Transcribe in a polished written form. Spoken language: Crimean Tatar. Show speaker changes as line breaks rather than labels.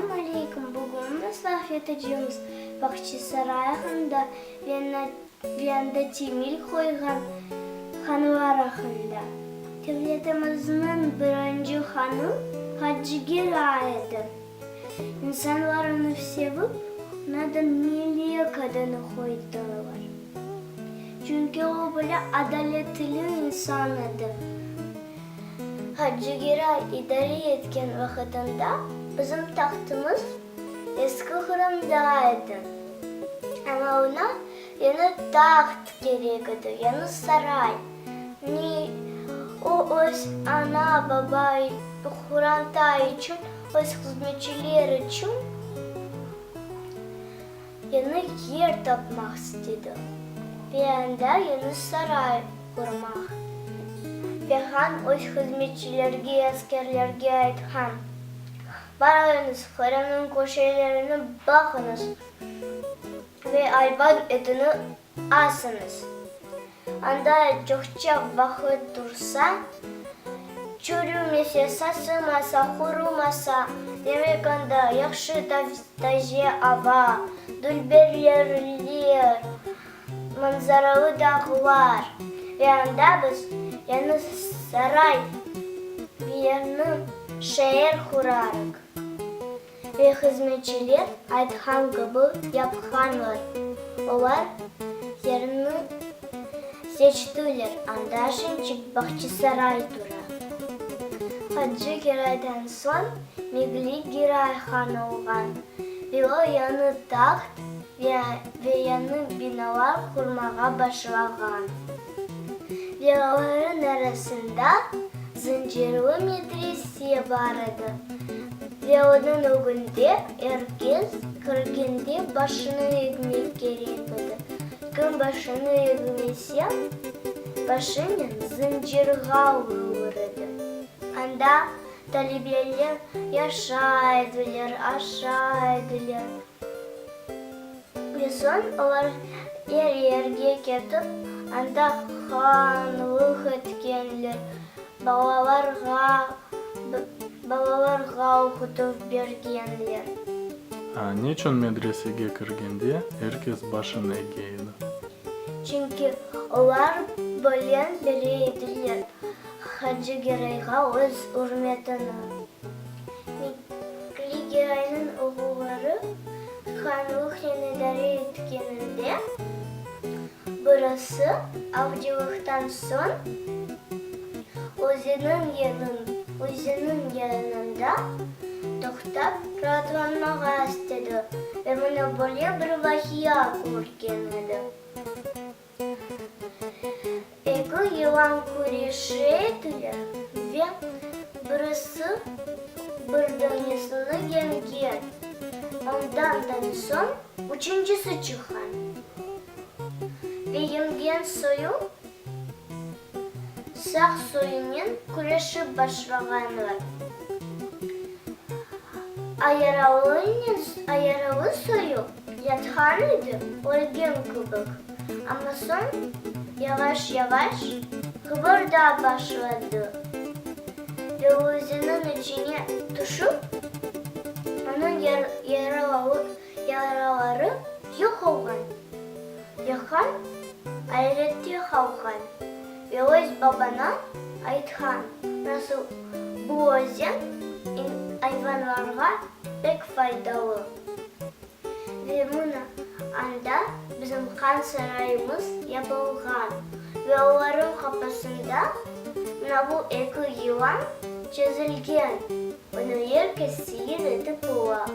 Selâm aleyküm, bugün biz laf etecemiz Bağçasaray aqqında ve anda temel qoyğan hanlar aqqında. Devletimizniñ birinci hanı Hacı Geray edi. İnsanlar onı sevip, oña da Melek adını qoydılar. Çünki o böyle adaletli insan edi. Hacı Geray idare etken vaqıtında bizim tahtımız Eski Qırımda edi. Amma oña yañı taht kerek edi, yañı saray. Ne, o öz ana-baba, qoranta içün, öz hızmetçiler içün Yañı yer tapmaq istedi ve anda yañı saray qurmaq. Ve han öz hızmetçilerge, askerlerge aytqan, Barıñız, Qırımnıñ köşelerini baqıñız ve ayvan etini asıñız. Anda çoqça vaqıt tursa, çürümese, sasımasa, qurumasa, demek anda yahşı taze ava, dülber yerler, manzaralı dağlar ve anda biz yañı saray ve yañı şeer qurarıq. Ve hızmetçiler aytqan kibi yapqanlar. Olar yerni seçtiler, anda şimçik Bağçasaray tura. Hacı Geraydan soñ Migli Geray han olğan ve o yañı taht ve yañı binalar qurmağa başlağan. Ve olarnıñ arasında zıncırlı medrese bar edi. Ve onıñ ögünde er kes kirgende başını egmek kerek edi. Kim başını egmese, başınen zıncırğa urulır edi. Anda talebeler yaşay ediler, aşay ediler. Ve soñ olar er yerge ketip, anda hanlıq etkenler, balalarğa balalarğa oqutuv bergenler.
Neçün medresege kirgende er kes başını ege edi?
Çünki olar bölen bere ediler Hacı Gerayğa öz ürmetini. Mekli Geraynıñ oğulları hanlıqnen idare etkeninde, birisi avcılıqtan soñ özeniñ yanında toqtap raatlanmağa istedi ve mına böyle bir vaqia körgen edi. Eki yılan küreşe ediler ve birisi bir danesini yeñgen. Ondan soñ üçüncisi çıqqan. Ve yeñgen soyu sağ soyunen küreşip başlağanlar. Ayaralı soyu yatqan edi, ölgen kibik. Amma soñ yavaş-yavaş qıbırdap başladı ve özeniñ içine tüşip, onıñ yaraları yoq olğan ve han ayrette qalğan ve öz babana aytqan, nasıl bu özen ayvanlarğa pek faydalı. Ve mına anda bizim han sarayımız yapılğan ve olarıñ qapısında mına bu eki yılan çezilgen, onı er kes seyir etip ola.